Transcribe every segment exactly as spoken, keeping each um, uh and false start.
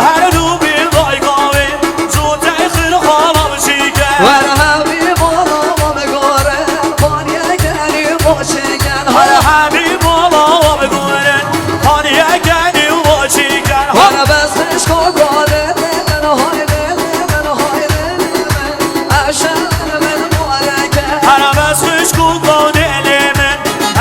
Her du bi dayka wê, zû tey xir xala biçîke. Were hemî mala me bigore, paniye kenî boşiken. Her hemî mala me bigore, paniye kenî boşiken. Were bes xişko gole, lê min hay lê, lê min hay lê, lê min. Eşer min mubareke. Her bes xişko gole, lê min.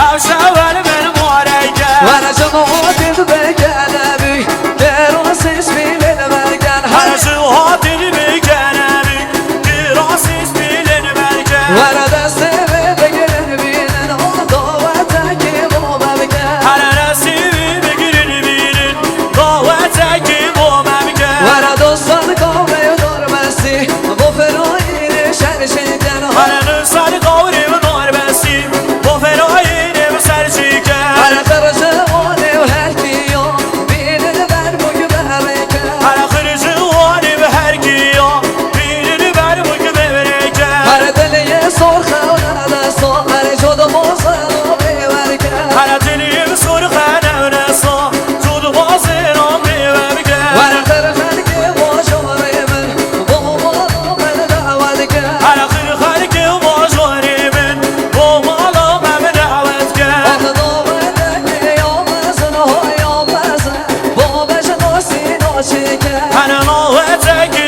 Ev şewer min mubareke. Were cemaatê bikene bî, kirasê spîlên bergen. Her ji hatî bikene bî, kirasê spîlên bergen. Were destê wê bigirin bînin, o dawetekî bo me bike. Her destê wê bigirin bînin, dawetekî bo me bike. Were dostan kavê dor besî, bo firoyînê şer çêken. Her dostan kavê dor besî, Bo ferayînê bi ser çîke. Her xirji wanê û her kiyo, bînin ber bûk behrêke. Her xirji wanê bi her kiyo, bînin ber bûk behrêke. Her dilê sor xewre deso, her cod xozero pêwerke. Her dilê sor xewre deso, cod xozero pêwerke. Her xir xelkê bo jorê min, bo mala min dawet ke. Her xir xelkê bo jorê min, bo mala me min dawet ke. Ax daweteke ya mezin, ho ya mezin, bo bejno sîno çêke. Her daweteke